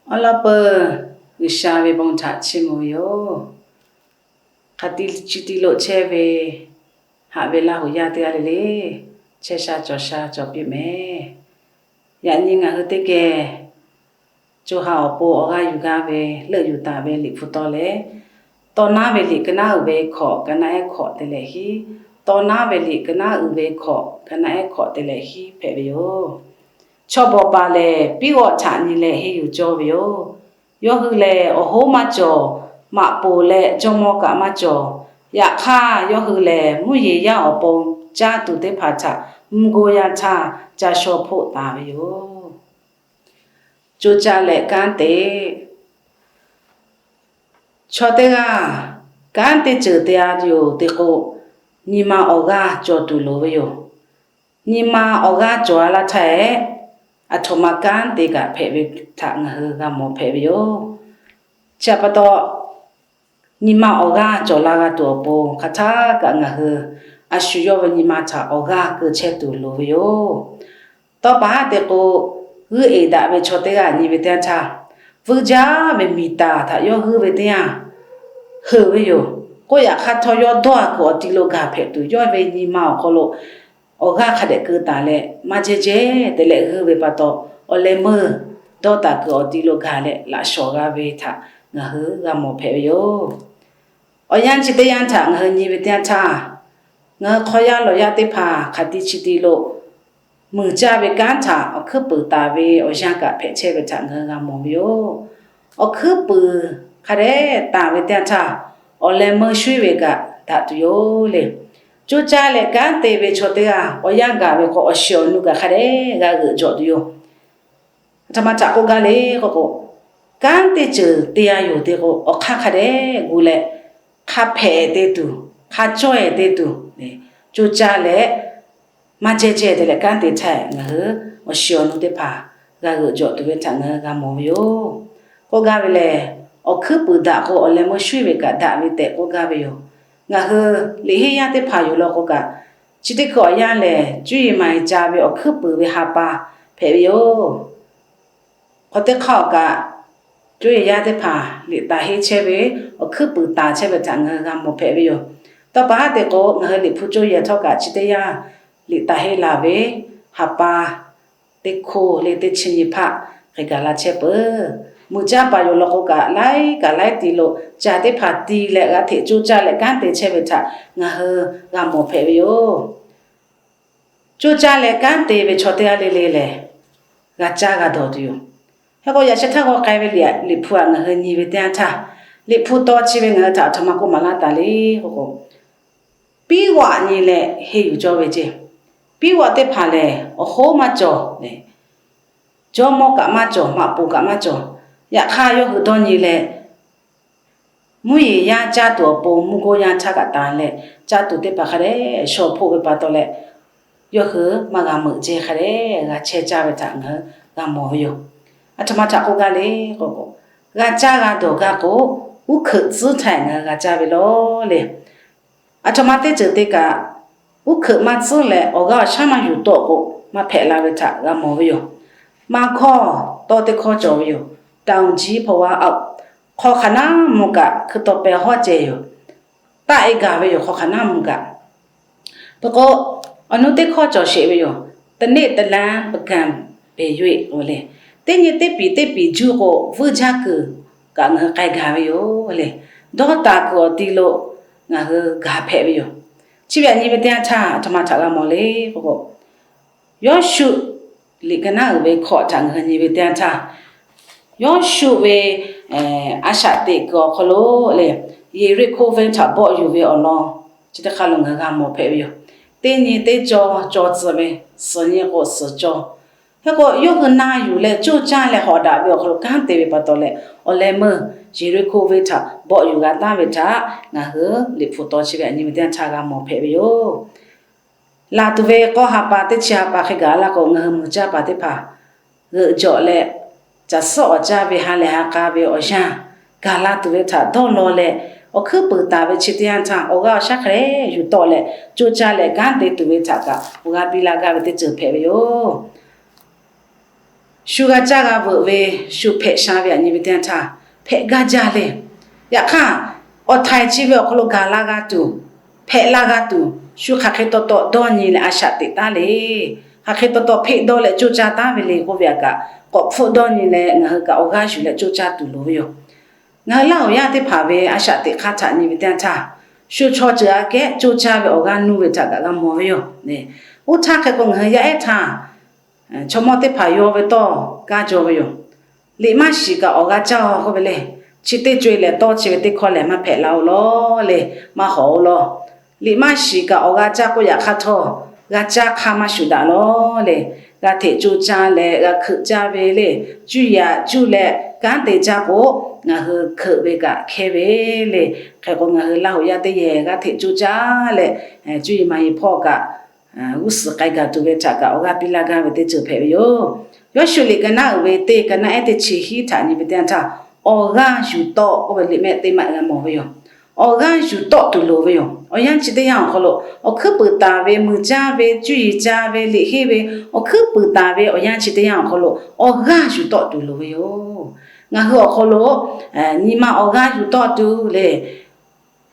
Awˉ lawˉ peuˬ, G'uiˬsha ve bon htaꞈ chiˇ mvuh ve yoˬ. Hk'aˬ ti chi ti lo chehˇ ve haꞈ ve Laˇ huˍ yaˇ teˇ g'aˇ le le, chehˇ sha cawˬ sha cawˬ piˇ mehˍ. Yaꞈ nyi ngaˬ hui teˇ geh co ha awˬ pon awˬ g'aˇ yuˬ gaˇ ve, leuˆ yuˬ taˍ ve Liꞈ hpu taw lehˬ, Tawˇ naˉ ve liꞈ ka naˉ uiˍ ve hkawꞈ ka naˉ ehˉ hkawꞈ te leh hiˉ, Tawˇ naˉ ve liꞈ ka naˉ uiˍ ve hkawꞈ ka naˉ ehˉ hkawꞈ te leh hiˉ hpehꞈ ve yoˬ. Chaw bawˬ paˍ lehˬ, piˉ g'awˆ htaꞈ nyi leh henˇ yuˬ cawˇ ve yoˬ. Yawˇ hui lehˬ, awˬ hoˉ maˇ cawˬ, maꞈ poˍ leh jawˇmawˇ kaꞈ maˇ cawˬ. Yaꞈ hk'aˇ, yawˇ hui lehˬ mvuhˇ yeˬ yaˇ awˬ pon caˇ tuˬ teˇ hpaˍ htaꞈ mvuhˇ goˇ yaˇ htaˇ ca shaw hpoˆ taˍ ve yoˬ. Co caˇ leh kanˉ te. Chaw teˇ g'aˇ kanˉ teˇ ceuˬ te-a yoˬ te k'o, nyi ma awˬ g'aˇ cawˬ tuˬ loˍ ve yoˬ. Nyi ma awˬ g'aˇ cawˬ-a laˇ htaˇ ehˉ, aˬ htoꞈ ma kanˉ te kaꞈ hpehꞈ ve htaꞈ ngaˬ hui g'a mawˬ hpehꞈ ve yoˬ. Chi htaꞈ pa taw, nyi ma awˬ g'aˇ cawˬ la g'a tuˬ awˬ pon hk'aˬ htaˇ kaꞈ ngaˬ hui a shu yawˇ ve nyi ma htaꞈ awˬ g'aˇ keu chehˇ tuˬ loˍ ve yoˬ. Tawˇ pa haˉ te k'o, g'uiˇ eˍ daꞈ ve chaw teˇ g'aˇ nyi ve teˇ yanˇ htaˇ, vuiˇ jaˇ ve miˬ taˍ htaꞈ yawˇ g'uiˇ ve teˇ yanˇ heuˬ ve yoˬ. K'oˆ yaꞈ hk'aˇ htawˇ, yawˇ dawˇ-a kuiˬ awˬ ti lo gaˬ hpehꞈ tuˬ, yawˇ ve nyi ma awˬ hk'aw lo awˬ g'aˇ hk'a dehꞈ keu taˍ leh maˇ jehˇ jehˇ te leh g'uiˇ ve pa taw, awˬ leh meuˇ dawˇ taˍ kuiˬ awˬ ti lo gaˬ leh laꞈ shawˍ g'a ve htaꞈ ngaˬ hui g'a mawˬ hpehꞈ ve yoˬ. Awˬ yanˇ chi teˇ yanˇ htaꞈ ngaˬ hui nyi ve teˇ yanˇ htaˇ, ngaˬ hui hk'aw yaˇ lawˬ yaˇ teˇ hpaˍ hk'aˬ ti chi ti lo muiˬ caˇ ve kanˉ htaꞈ awˬ hkuiˉ puiˍ taˍ ve awˬ yanˇ kaꞈ hpehꞈ chehˇ ve htaꞈ ngaˬ hui g'a mawˬ ve yoˬ. Awˬ hkuiˉ puiˍ hk'a dehꞈ taˍ ve teˇ yanˇ htaˇ, awˬ leh meuˇ shuiˉ ve kaꞈ daꞈ tuˬ yoˬ le. Co caˇ leh kanˉ te ve chaw teˇ g'aˇ awˬ yanˇ gaˬ ve k'o, awˬ shiˍ awˬ nu kaꞈ hk'a dehꞈ g'a g'euꞈ jawꞈ tuˬ yoˬ. Aˬ htoꞈ ma htaꞈ k'oˆ gaˇ le k'o k'o, kanˉ teˇ ceuˬ te-a yoˬ te k'o, awˬ hk'aˇ hk'a dehꞈ gu leh hk'a hpehꞈ te tuˬ, hk'a cawˇ-e te tuˬ, co caˇ leh maˇ jehˇ jehˇ te leh kanˉ te htaˇ, ngaˬ hui awˬ shiˍ awˬ nu teˇ hpaˍ g'a g'euꞈ jawꞈ tuˬ ve htaꞈ ngaˬ hui g'a mawˬ ve yoˬ. K'oˆ gaˇ ve lehˬ, awˬ hkuiˉ puiˍ daꞈ k'o, awˬ leh meuˇ shuiˉ ve kaꞈ daꞈ ve tehꞈ k'oˆ gaˇ ve yoˬ. Ngaˬ hui liꞈ henˇ yaˇ teˇ hpaˍ yoˬ law k'o kaꞈ, chi teˇ hkui awˬ yanˇ lehˬ, cuˇ yiˍ maˍ yiˍ ca ve awˬ hkuiˉ puiˍ ve ha pa hpehꞈ ve yoˬ. Hk'aw teˇ hk'aˇ awˬ kaꞈ, cuˇ yiˍ yaˇ teˇ hpaˍ liꞈ taˍ henˇ chehˇ ve, awˬ hkuiˉ puiˍ taˍ chehˇ ve htaꞈ ngaˬ hui g'a mawˬ hpehꞈ ve yoˬ. Tawˇ pa haˉ te k'o, ngaˬ hui liꞈ hpu cuˇ yiˍ htawˇ kaꞈ chi teˇ yanˇ liꞈ taˍ henˇ laˬ ve ha pa teˇ hkoˇ le teˇ chi nyi hpaˆ hk'e gaˬ la chehˇ peuˬ. Muiˬ caˇ paˍ yoˬ law k'o kaꞈ, laiˉ kaꞈ laiˉ ti lo caˬ teˇ hpaˍ ti leh g'a hteꞈ co caˇ leh kanˉ te chehˇ ve htaꞈ ngaˬ hui g'a mawˬ hpehꞈ ve yoˬ. Co caˇ leh kanˉ te ve chaw teˇ g'aˇ le le lehˬ, g'a caˇ g'a dawˬ tuˬ yoˬ. Hk'e k'o, yaꞈ sheh htaˇ g'aw k'ai ve Liꞈ hpu htaꞈ ngaˬ hui nyi ve teˇ yanˇ htaˇ, Liꞈ hpu taw chi ve ngaˬ hui htaꞈ aˬ htoꞈ ma k'oˆ maˍ laˇ taˍ le k'o k'o, piˉ g'awˆ nyi leh henˇ yuˬ cawˇ ve ceˇ. Piˉ g'awˆ teˇ hpaˍ lehˬ, awˬ hoˉ maˇ cawˬ le, jawˇmawˇ kaꞈ maˇ cawˬ, maꞈ poˍ kaꞈ maˇ cawˬ. Yaꞈ hk'aˇ, yawˇ hui dawˇ nyi leh, mvuhˇ yeˬ yaˇ caˇ tuˬ awˬ pon mvuhˇ goˇ yaˇ htaˇ kaꞈ tanˍ leh, caˇ tuˬ teˇ hpaˍ hk'a dehꞈ shawˍ hpoˆ ve pa taw leh, yawˇ hui maˇ g'a meuꞈ jehˇ hk'a dehꞈ g'a chehˇ caˇ ve htaꞈ ngaˬ hui g'a mawˬ ve yoˬ. Aˬ htoꞈ ma htaꞈ k'oˆ gaˇ le k'o k'o, g'a caˇ g'a dawˬ gaˇ k'o, uˉ hkeuꞈ tcuhˉ htaˇ ngaˬ hui g'a caˇ ve lawˬ le. Aˬ htoꞈ ma teˇ ceuˬ te kaꞈ, uˉ hkeuꞈ maˇ tcuhˉ leh awˬ g'aˇ awˬ shaˉ maˇ yuˬ tawˆ k'o, maˇ hpehꞈ la ve htaꞈ g'a mawˬ ve yoˬ. Maˇ hkawˇ tawˇ teˇ hkawˇ cawˬ ve yoˬ. Taoˍ jiˇ hpaw wa aoˬ, hk'aw hk'aˬ naˉ mvuh kaꞈ hkui taw peh hawˉ ceh yoˬ. Taˆ e gaˬ ve yoˬ, hk'aw hk'aˬ naˉ mvuh kaꞈ. Peuˬ k'o, awˬ nu teˇ hkawˇ cawˬ sheˍ ve yoˬ. တနေ့တလမ်း ပုဂံ ဘယ်၍ k'o le, teˇ nyi teˇ piˍ teˇ piˍ juˇ k'o, vuiˇ jaˇ kuiˬ kaꞈ ngaˬ hui k'ai gaˬ ve yoˬ le. Dawˇ taˍ kuiˬ awˬ ti lo ngaˬ hui gaˬ hpehꞈ ve yoˬ. Chi ve htaꞈ nyi ve teˇ yanˇ htaˇ, aˬ htoꞈ ma htaꞈ g'a mawˬ le k'o k'o, Yawˇshuˆ liꞈ ka naˉ uiˍ ve hkawꞈ htaꞈ ngaˬ hui nyi ve teˇ yanˇ htaˇ, Yawˇshuˆ ve a shaꞈ teꞈ kuiˬ awˬ hk'aw lo le, Yeˍriˆhkoˇ venˇ htaꞈ bawˆ yuˬ ve awˬ lawn chi teˇ hk'aˇ lo ngaˬ hui g'a mawˬ hpehꞈ ve yoˬ. Teˇ nyi teˇ cawˇ cawˇ tcuh ve, suhˍ nyi k'o suhˍ cawˇ. Hk'e k'o, yawˇ hui na yuˬ leh coˇ caˇ leh hawꞈ daꞈ ve awˬ hk'aw lo kanˉ te ve pa taw leh, awˬ leh meuˇ Yeˍriˆhkoˇ venˇ htaꞈ bawˆ yuˬ g'a taˍ ve htaꞈ ngaˬ hui liꞈ hpu taw chi ve htaꞈ nyi ve teˇ yanˇ htaˇ g'a mawˬ hpehꞈ ve yoˬ. Laˬ tuˬ ve k'awˇ ha pa teˇ chi ha pa hk'e gaˬ laˇ k'o, ngaˬ hui muiˬ caˇ paˍ teˇ hpaˍ g'euꞈ jawꞈ leh, caˬ suhˉ awˬ caˇ ve ha lehˬ ha k'a ve awˬ yanˇ gaˬ la tuˬ ve htaꞈ dawˇ law leh, awˬ hkuiˉ puiˍ taˍ ve chi teˇ yanˇ htaˇ, awˬ g'aˇ awˬ shaˉ hk'a dehꞈ yuˬ tawˆ leh, coˇ caˇ leh kanˉ te tuˬ ve htaꞈ kaꞈ awˬ g'aˇ piˇ laˇ gaˇ ve teˇ ceuˬ hpehꞈ ve yoˬ. Shu g'a caˇ g'a veuꞈ ve, shu hpehꞈ sha ve aꞈ nyi ve teˇ yanˇ htaˇ, hpehꞈ gaˇ jaˇ le. Yaꞈ hk'aˇ, awˬ htaiˍ chi ve awˬ hk'aw lo gaˬ la g'a tuˬ, hpehꞈ la g'a tuˬ, shu hk'aˬ hk'e taw taw dawˇ nyi leh a shaꞈ teꞈ taˉ le. Hk'aˬ hk'e taw taw hpeˆ dawˇ leh coˇ caˇ taˉ ve le k'oˆ ve aꞈ kaꞈ, k'awꞈ hpfuhˆ dawˇ nyi leh ngaˬ hui kaꞈ awˬ g'aˇ yuˬ leh coˇ caˇ tuˬ loˍ ve yoˬ. Ngaˬ hui Laˇ huˍ yaˇ teˇ hpaˍ ve a shaꞈ teꞈ hk'aˇ htaꞈ nyi ve teˇ yanˇ htaˇ, shu chaw ceuˬ aꞈ kehˉ coˇ caˇ ve awˬ g'aˇ nuˇ ve htaꞈ kaꞈ g'a mawˬ ve yoˬ. Oˇ htaˇ hk'e k'o ngaˬ hui yaˇ ehˉ htaˇ, chaw mawˇ teˇ hpaˍ yaw ve tawˇ kaˇ jaw ve yoˬ. Liꞈ maˇ shiˍ kaꞈ awˬ g'aˇ caˇ-oˬ k'oˆ ve le. Chi teˇ co e lehˬ, tawˇ chi ve teˇ hkawˇ lehˬ, maˇ hpehꞈ la-oˬ lawˬ le, maˇ hawˍ-oˬ lawˬ. Liꞈ maˇ shiˍ kaꞈ awˬ g'aˇ caˇ k'oˆ yaꞈ hk'aˇ htawˇ, g'a caˇ hk'aˇ maˇ shuˍ daꞈ lawˬ le. G'a hteꞈ coˇ caˇ leh g'a hkeuꞈ caˇ ve le. Cuˇ yiˍ aꞈ cuˇ leh kanˉ te caˇ k'o, ngaˬ hui hkeuꞈ ve kaꞈ hkehˇ ve le. Hk'e k'o, ngaˬ hui Laˇ huˍ yaˇ teˇ yehˬ g'a hteꞈ coˇ caˇ leh, cuˇ yiˍ maˍ yiˍ hpawˇ kaꞈ g'uˇ suhˍ k'ai gaˬ tuˬ ve htaꞈ kaꞈ awˬ g'aˇ piˇ laˇ gaˇ ve teˇ ceuˬ hpehꞈ ve yoˬ. Yawˇshuˆ liꞈ ka naˉ uiˍ ve teˇ ka naˉ ehˉ teˇ chi hiˉ htaꞈ nyi ve teˇ yanˇ htaˇ, awˬ g'aˇ yuˬ tawˆ k'oˆ ve liꞈ mehˆ teˇ maˆ g'a mawˬ ve yoˬ. Awˬ g'aˇ yuˬ tawˆ tuˬ loˍ ve yoˬ. Awˬ yanˇ chi teˇ yanˇ awˬ hk'aw lo awˬ hkuiˉ puiˍ taˍ ve, muiˬ caˇ ve, cuˇ yiˍ caˇ ve, liꞈ henˇ ve, awˬ hkuiˉ puiˍ taˍ ve awˬ yanˇ chi teˇ yanˇ awˬ hk'aw lo awˬ g'aˇ yuˬ tawˆ tuˬ loˍ ve yoˬ. Ngaˬ hui awˬ hk'aw lo nyi ma awˬ g'aˇ yuˬ tawˆ tuˬ le.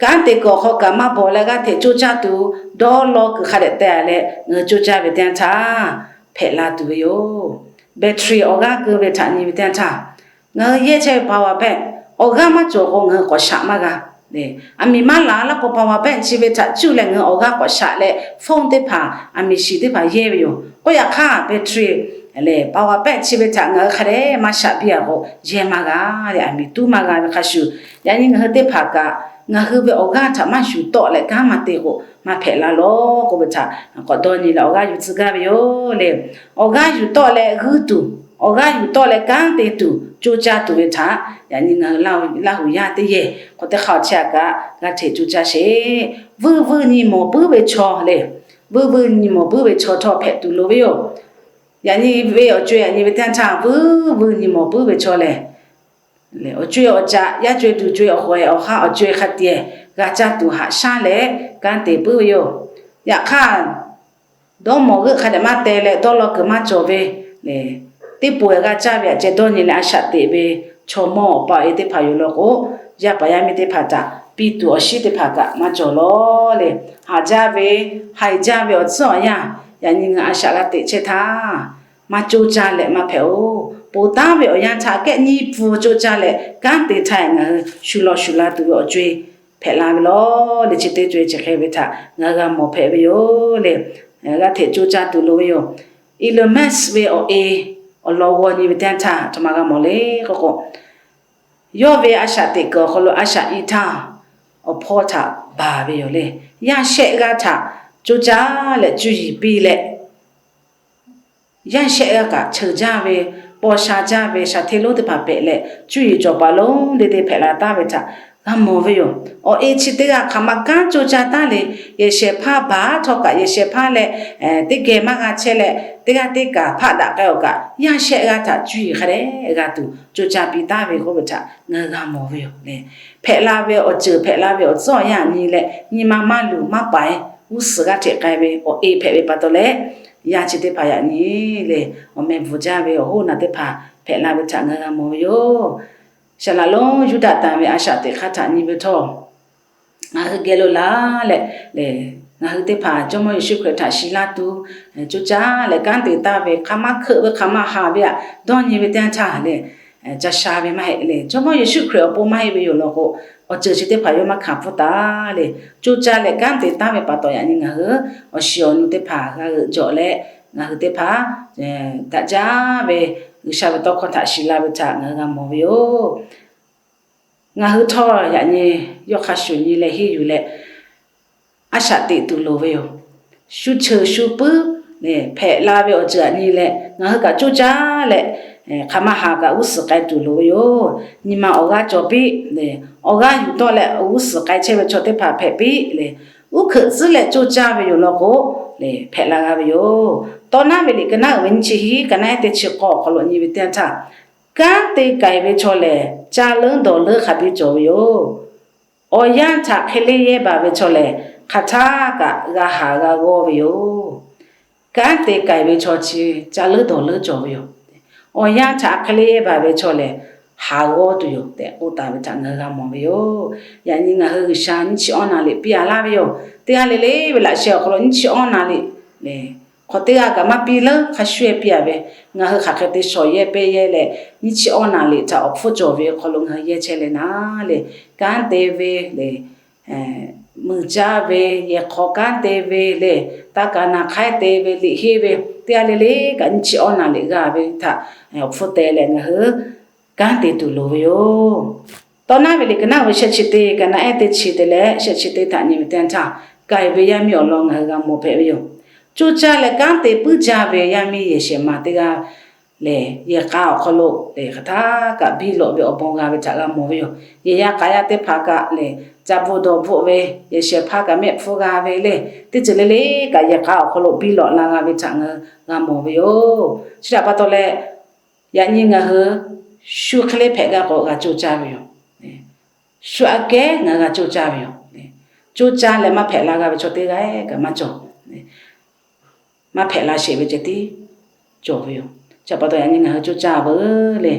Kanˉ te kuiˬ awˬ hk'aw kaꞈ maˇ bawˬ leh g'a hteꞈ coˇ caˇ tuˬ, dawˇ law kuiˬ hk'a dehꞈ teh leh ngaˬ hui coˇ caˇ ve teˇ yanˇ htaˇ, hpehꞈ la tuˬ ve yoˬ. Battery awˬ g'aˇ keu ve htaꞈ nyi ve teˇ yanˇ htaˇ, ngaˬ hui yehˇ chehˇ ve power bank awˬ g'aˇ maˇ cawˬ k'o ngaˬ hui k'awꞈ shaꞈ maˇ g'a. Aˬ miˍ maˇ laˬ laˇ k'o power bank chi ve htaꞈ cuˇ leh ngaˬ hui awˬ g'aˇ k'awꞈ shaꞈ leh phone teˇ hpaˍ, aˬ miˍ shiˍ teˇ hpaˍ yehˇ ve yoˬ. K'oˆ yaꞈ hk'aˇ battery lehˬ power bank chi ve htaꞈ ngaˬ hui hk'a dehꞈ maˇ shaꞈ piˇ a k'o, yehˇ maˇ g'a leh aˬ miˍ tuˉ maˇ g'a ve hk'a shuˍ, yaꞈ nyi ngaˬ hui teˇ hpaˍ kaꞈ ngaˬ hui ve awˬ g'aˇ htaꞈ maˇ yuˬ tawˆ leh kanˉ maˇ te k'o, maˇ hpehꞈ la lawˬ k'oˆ ve htaꞈ k'awꞈ dawˇ nyi leh awˬ g'aˇ yuˬ tcuh gaˇ ve yoˬ le. Awˬ g'aˇ yuˬ tawˆ leh g'uiˇ tuˬ, awˬ g'aˇ yuˬ tawˆ leh kanˉ te tuˬ coˇ caˇ tuˬ ve htaꞈ yaꞈ nyi ngaˬ hui Laˇ huˍ yaˇ teˇ yehˬ hk'aw teˇ hk'aˇ awˬ chi aꞈ kaꞈ g'a hteꞈ coˇ caˇ sheˍ. Vuiˇ vuiˇ nyi mawˬ puiˉ ve chaw le. Vuiˇ vuiˇ nyi mawˬ puiˉ ve chaw htawˇ hpehꞈ tuˬ loˍ ve yoˬ. Yaꞈ nyi ve awˬ co e aꞈ nyi ve teˇ yanˇ htaˇ, vuiˇ vuiˇ nyi mawˬ puiˉ ve chaw lehˬ, awˬ co e awˬ caꞈ, yaˇ co e duˬ co e awˬ hk'aw e awˬ hk'aˇ awˬ co e hk'a tiꞈ g'a caˇ tuˬ haꞈ shaˉ leh kanˉ te puiˉ ve yoˬ. Yaꞈ hk'aˇ, dawˇ mawˬ g'euˆ hk'a dehꞈ maˇ teh leh dawˇ law kuiˬ maˇ cawˬ ve le, teˇ poˬ g'a caˇ ve aꞈ ceh dawˇ nyi leh a shaꞈ teꞈ ve chaw mawˇ awˬ pa awˬ e teˇ hpaˍ yoˬ law k'o, yaˇ paˍ yaˇ miˇ teˇ hpaˍ htaꞈ piˇ tuˬ awˬ shiˉ teˇ hpaˍ kaꞈ maˇ cawˬ lawˬ le. Haꞈ jaˇ ve, haiˬ jaˇ ve awˬ tcuhˉ awˬ yanˇ, yaꞈ nyi ngaˬ hui a shaꞈ g'a teꞈ chehˇ htaˇ, maˇ coˇ caˇ leh maˇ hpehꞈ-oˬ. Ponˬ taˉ ve awˬ yanˇ htaꞈ kehˉ nyiˇ pfuhˇ coˇ caˇ leh kanˉ te htaˇ ngaˬ hui shu law shu la tuˬ ve awˬ co e hpehꞈ la ve lawˬ le. Chi teˇ co e chi hk'e ve htaꞈ ngaˬ hui g'a mawˬ hpehꞈ ve yoˬ le. G'a hteꞈ coˇ caˇ tuˬ loˍ ve yoˬ. Elon Musk ve awˬ e awˬ lawn g'aw nyi ve teˇ yanˇ htaˇ, aˬ htoꞈ ma g'a mawˬ le k'oˆ k'o, yawˇ ve a shaꞈ teꞈ kuiˬ awˬ hk'aw lo a shaꞈ i htaˇ, awˬ hpawˇ htaꞈ baˬ ve yoˬ le. Yaˇ shehˆ g'aˇ htaꞈ coˇ caˇ leh cuˇ yiˍ piˇ leh, yaˇ shehˆ g'aˇ kaꞈ cheuˬ jaˇ ve, paw sha jaˇ ve shaˍ hteˇ lonˉ teˇ hpaˍ hpehꞈ leh, cuˇ yiˍ cawˬ paˍ lonˉ te te hpehꞈ la taˍ ve htaꞈ g'a mawˬ ve yoˬ. Awˬ e chi teˇ g'aˇ hk'aˬ ma kanˉ coˇ caˇ taˉ le. Yehˬ shehˍ hpaˇ baˬ htawˇ kaꞈ yehˬ shehˍ hpaˇ leh teˇ geh maˇ g'a chehˇ leh, teˇ g'aˇ teˇ kaˬ hpaˆ daꞈ k'ai awˬ kaꞈ, yaˇ shehˆ g'aˇ htaꞈ cuˇ yiˍ hk'a dehꞈ g'a tuˬ coˇ caˇ piˇ taˍ ve k'oˆ ve htaꞈ ngaˬ hui g'a mawˬ ve yoˬ le. Hpehꞈ la ve awˬ ceuˬ hpehꞈ la ve awˬ tcuhˉ awˬ yanˇ nyi leh nyi ma maˇ luˬ maˇ paiˍ g'uˇ suhˍ g'aˇ hteꞈ k'ai ve awˬ e hpehꞈ ve pa taw leh, yaˇ chi teˇ hpaˍ yaꞈ nyi le, awˬ meh bvuhˬ jaˇ ve awˬ hoˉ naˬ teˇ hpaˍ hpehꞈ la ve htaꞈ ngaˬ hui g'a mawˬ ve yoˬ. Saˍ laꞈ lonˉ Yuˇdaꞈ tanˍ ve a shaꞈ teꞈ hk'aˇ htaꞈ nyi ve htawˇ, ngaˬ hui geh lo laˬ leh, ngaˬ hui teˇ hpaˍ Jawˇmawˇ Yeˍsuˆ Hkriꞈ htaꞈ shiˍ laˇ tuˬ coˇ caˇ leh kanˉ te taˍ ve, hk'aˬ ma hkeuˆ ve hk'aˬ ma haˍ ve aꞈ dawˇ nyi ve teˇ yanˇ htaˇ le, ca sha ve maˇ heˆ le. Jawˇmawˇ Yeˍsuˆ Hkriꞈ awˬ pon maˇ heˆ ve yoˬ law k'o, awˬ ceuˬ chi teˇ hpaˍ yawˇ maˇ hkanˍ pfuhˇ taˍ le. Coˇ caˇ leh kanˉ te taˍ ve pa taw yaꞈ nyi ngaˬ hui awˬ shiˍ awˬ nu teˇ hpaˍ g'a g'euꞈ jawꞈ leh, ngaˬ hui teˇ hpaˍ daꞈ jaˇ ve G'uiˬsha ve tawˇ hkawˇ htaꞈ shiˍ la ve htaꞈ ngaˬ hui g'a mawˬ ve yoˬ. Ngaˬ hui htawˇ yaꞈ nyi yawˇ hk'a shuˍ nyi leh henˇ yuˬ leh a shaꞈ teꞈ tuˬ loˍ ve yoˬ. Shu cheuˬ shu puiˉ hpehꞈ la ve awˬ ceuˬ aꞈ nyi leh ngaˬ hui kaꞈ coˇ caˇ leh, hk'aˬ ma haˍ kaꞈ g'uˇ suhˍ k'ai tuˬ loˍ ve yoˬ. Nyi ma awˬ g'aˇ cawˬ piˇ le, awˬ g'aˇ yuˬ tawˆ leh g'uˇ suhˍ k'ai chehˇ ve chaw teˇ hpaˍ hpehꞈ piˇ le, uˉ hkeuꞈ tcuhˉ leh coˇ caˇ ve yoˬ law k'o, hpehꞈ la g'a ve yoˬ. Tawˇ naˉ ve liꞈ ka naˉ uiˍ ve nyiˇ chi hiˉ ka naˉ ehˉ teˇ chi k'awˇ awˬ hk'aw lo nyi ve teˇ yanˇ htaˇ, kanˉ te k'ai ve chaw lehˬ, caˇ leuˉ dawˬ leuˉ hk'a biˇ cawˬ ve yoˬ. Awˬ yanˇ htaꞈ hk'e le yehˇ baˬ ve chaw lehˬ, hk'aˬ htaˇ kaꞈ g'a haˍ g'a g'awˇ ve yoˬ. Kanˉ te k'ai ve chaw chi caˇ leuˉ dawˬ leuˉ cawˬ ve yoˬ. Awˬ yanˇ htaꞈ hk'e le yehˇ baˬ ve chaw lehˬ, haˍ g'awˇ tuˬ yoˬ tehꞈ k'oˆ taˍ ve htaꞈ ngaˬ hui g'a mawˬ ve yoˬ. Yaꞈ nyi ngaˬ hui G'uiˬsha nyiˇ chi awˇ naˍ riˍ piˇ a laˇ ve yoˬ. Teˇ g'aˇ le le ve laꞈ sheh awˬ hk'aw lo nyiˇ chi awˇ naˍ riˍ lehˬ, hk'aw teˇ g'aˇ kaꞈ maˇ piˇ leuˉ hk'a shuˍ piˇ a ve, ngaˬ hui hk'aˬ hk'e te shawˍ yehˇ pehˇ yehˇ leh, nyiˇ chi awˇ naˍ riˍ htaꞈ awˬ hpfuhˇ cawˬ ve awˬ hk'aw lo ngaˬ hui yehˇ chehˇ leh naˍ lehˬ, kanˉ te ve lehˬ, mui caˇ ve, yehˬ hk'aw kanˉ te ve lehˬ, taˇ ka na hk'aiˉ te ve, liꞈ henˇ ve, teˇ g'aˇ le le kaꞈ nyiˇ chi awˇ naˍ riˍ g'a ve htaꞈ awˬ hpfuhˇ te leh ngaˬ hui kanˉ te tuˬ loˍ ve yoˬ. Tawˇ naˉ ve liꞈ ka naˉ ve shehˆ chi teˇ ka naˉ ehˉ teˇ chi te leh shehˆ chi teˇ htaꞈ nyi ve teˇ yanˇ htaˇ, k'ai ve yaˇ miˇ awˬ lawn ngaˬ hui g'a mawˬ hpehꞈ ve yoˬ. Coˇ caˇ leh kanˉ te puiˉ jaˇ ve yaˇ miˇ yehˬ shehˍ ma teˇ g'aˇ lehˬ, yehˬ k'a awˬ hk'aw lo lehˬ, hk'aˬ htaˇ kaꞈ biˇ lawꞈ ve awˬ bon g'a ve htaꞈ g'a mawˬ ve yoˬ. Yehˬ yaˇ k'a yaˇ teˇ hpaˍ kaꞈ lehˬ, ca bvuhˆ dawˬ bvuhˆ ve, yehˬ shehˍ hpaˇ kaꞈ mehˆ hpfuhˇ g'a ve le, teˇ ceuˬ le le kaꞈ yehˬ k'a awˬ hk'aw lo biˇ lawꞈ la g'a ve htaꞈ ngaˬ hui g'a mawˬ ve yoˬ. Chi htaꞈ pa taw leh, yaꞈ nyi ngaˬ hui shu hk'e le hpehꞈ gaˇ k'o g'a coˇ caˇ ve yoˬ. Shu aꞈ kehˉ ngaˬ hui g'a coˇ caˇ ve yoˬ. Coˇ caˇ leh maˇ hpehꞈ la g'a ve chaw teˇ g'aˇ kaꞈ maˇ cawˬ. Maˇ hpehꞈ la sheˍ ve ceh tiˉ cawˬ ve yoˬ. Chi pa taw yaꞈ nyi ngaˬ hui coˇ caˇ veuˬ le.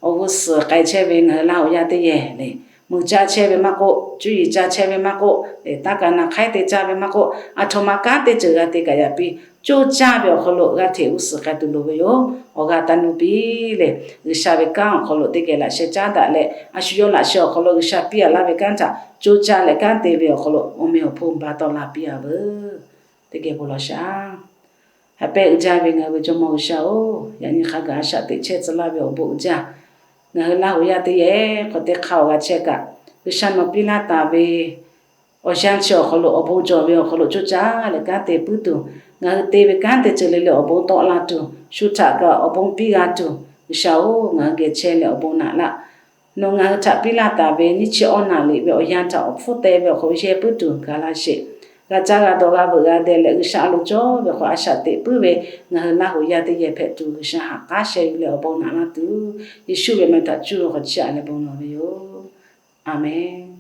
Awˬ g'uˇ suhˍ k'ai chehˇ ve ngaˬ hui Laˇ huˍ yaˇ teˇ yehˬ le, mui caˇ chehˇ ve maˇ k'oˆ, cuˇ yiˍ caˇ chehˇ ve maˇ k'oˆ, taˇ ka na hk'aiˉ te caˇ ve maˇ k'oˆ, aˬ htoꞈ ma kanˉ teˇ ceuˬ g'a te kaꞈ yaꞈ piˇ, coˇ caˇ ve awˬ hk'aw lo g'aˇ hteꞈ g'uˇ suhˍ k'ai tuˬ loˍ ve yoˬ. Awˬ g'a taˇ nuˇ piˇ le. G'uiˬsha ve kanˉ awˬ hk'aw lo teˇ geh laꞈ sheh caˉ daꞈ leh, a shu yawˇ laꞈ sheh awˬ hk'aw lo G'uiˬsha piˇ a laˇ ve kanˉ htaꞈ coˇ caˇ leh kanˉ te ve awˬ hk'aw lo awˬ meh awˬ hponˇ ba tawˆ la piˇ a veuˬ. Teˇ geh bon lawˬ shaˍ. Haꞈ pehˇ uiˍ jaˇ ve ngaˬ hui ve Jawˇmawˇ G'uiˬsha-oˬ, yaꞈ nyi hk'a gaˬ a shaꞈ teꞈ chehˇ tcuh laˇ ve awˬ bon uiˍ jaˇ. Ngaˬ hui Laˇ huˍ yaˇ teˇ yehˬ hk'aw teˇ hk'aˇ awˬ g'a chehˇ kaꞈ, G'uiˬsha nawˬ piˇ laˇ taˍ ve awˬ yanˇ chi awˬ hk'aw lo awˬ bon cawˬ ve awˬ hk'aw lo coˇ caˇ leh kanˉ te puiˉ tuˬ, ngaˬ hui te ve kanˉ teˇ ceuˬ le le awˬ bon tawˆ la tuˬ, shu htaꞈ kaꞈ awˬ bon piˇ g'a tuˬ, G'uiˬsha-oˬ, ngaˬ hui geh chehˇ leh awˬ bon naꞈ laˇ. Nawˬ ngaˬ hui htaꞈ piˇ laˇ taˍ ve nyiˇ chi awˇ naˍ riˍ ve awˬ yanˇ htaꞈ awˬ hpfuhˇ te ve awˬ hk'aw lo yehˇ puiˉ tuˬ gaˬ laˇ sheˍ. G'a caˇ g'a dawˬ g'a veuꞈ g'a deh leh G'uiˬsha a loˍ cawˇ ve awˬ hk'aw lo a shaꞈ teꞈ puiˉ ve ngaˬ hui Laˇ huˍ yaˇ teˇ yehˬ hpehꞈ tuˬ G'uiˬsha haꞈ k'aˉ sheh yuˬ leh awˬ bon naꞈ laˇ tuˬ, Yeˍsuˆ ve awˬ meh htaꞈ cuˇ ve awˬ hk'aw lo chiˇ aꞈ leh bon lawˬ ve yoˬ. Aˍmenˍ.